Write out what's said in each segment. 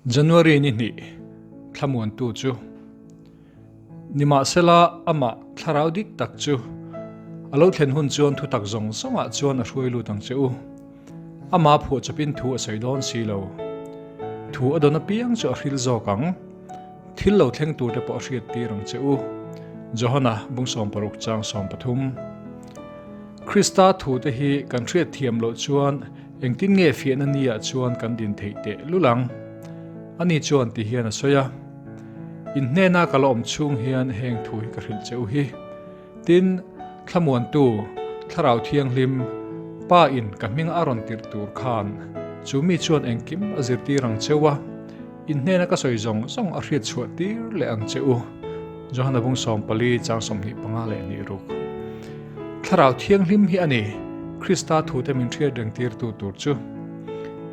January ni hnih thlamuantu chu nimahsela amah thlarau dik tak chu a lo thlen hun chuan thutak zawng zawngah chuan a hruai lut ang che u. Amah phuahchawpin thu a sawi dawn si lo. Thu a dawn apiang chu a hril zawk ang. Thil lo thleng tur te pawh a hriat tir ang che u. Johana bung 60 chang 13. Krista thu te hi kan hriat thiam loh chuan engtin nge fiahna ni ah chuan kan din theih teh lul ang? Ani chuan ti hian a sawi a, In hnena ka la awm chhung hian heng thu hi ka hrilh che u hi. Tin, Thlamuantu, Thlarau Thianghlim, Pa in ka hming a rawn tirh tur khan chu mi chuan engkim a zirtir ang cheu a, in hnena ka sawi zawng zawng a hriat chhuah tir leh ang che u. Johana bung 14 chang 25 leh nih ruk. Thlarau Thianghlim hi a ni, Krista thute min hriat reng tirtu tur chu.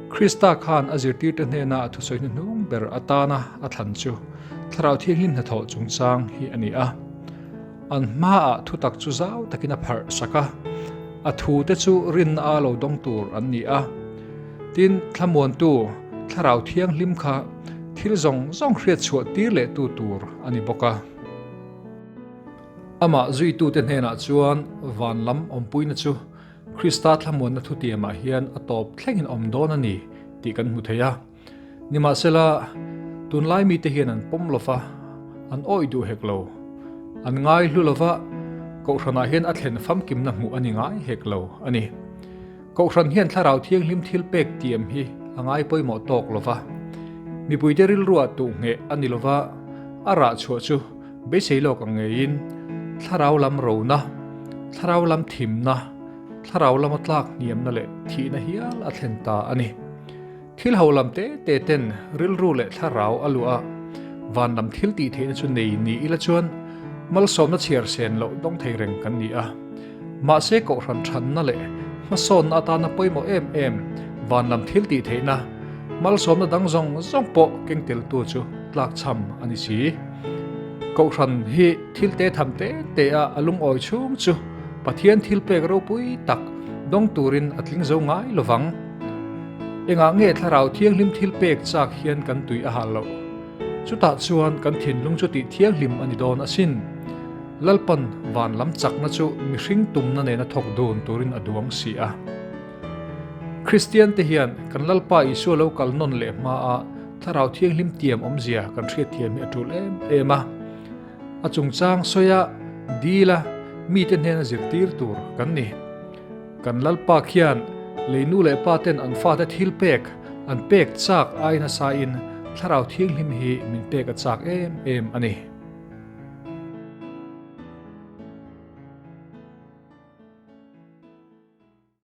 Krista khan a zirtirte hnena a thusawi hnuhnung ber atana a thlan chu Thlarau Thianghlim hnathawh chungchang hi a ni a. An hmaah thutak chu zau takin a pharh sak a, a thute chu rinna a lo dawng tur an ni a. Tin, thlamuantu Thlarau Thianghlim kha thil zawng zawng hriat chhuah tir lehtu tur a ni bawk a. Amah zuitute hnenah chuan van lam awmpuina chu Krista thlamuanna thutiamah hian a tawp thlengin awm dawn a ni tih kan hmu thei a. Nimahsela, tunlai mite hian an pawm lo va, an awih duh hek lo. An ngai hlu lo va, Kohhranah hian a thlen famkimna hmuh a ni ngai hek lo a ni. Kohhran hian Thlarau Thianghlim thil pek tiam hi a ngai pawimawh tawk lo va, mipuite rilruah tuh ngheh a ni lo va, a rah chhuah chu beisei lawk ang ngeiin Thlarau lam rona, Thlarau lam thimna, Thlarau lama tlak hniamna leh thihna hial a thlen ta a ni. Thil ho lam te te ten rilru leh thlarau a luah a, van lam thil tih theihna chu nei ni ila chuan malsawmna chhiar sen loh dawng thei reng kan ni a. Mahse kohhran thanna leh hmasawnna atana pawimawh em em van lam thil tih theihna malsawmna dang zawng zawng pawh keng teltu chu tlakchham a ni si. Kohhran hi thil te tham te te a a lungawi chhung chu Pathian thilpek ropui tak dawng turin a tling zo ngai lovang. Engah nge Thlarau Thianghlim thil pek chak hian kan tui a hal loh? Chutah chuan kan thinlung chu tih thianghlim a ni dawn asin. Lalpan van lam chakna chu mihring tumna nena thawk dun turin a duang si a. Kristian te hian kan Lalpa Isua lo kal nawn leh hmaa Thlarau Thianghlim tiam awmzia kan hriatthiam hi a tul em em a. A chungchang sawia dila mite hnena zirtir tur kan ni. Kan Lalpa khian lei nu leh pa ten an fate thil pek an pek chak ai nasa in Thlarau Thianghlim hi min pek a chak em em a ni.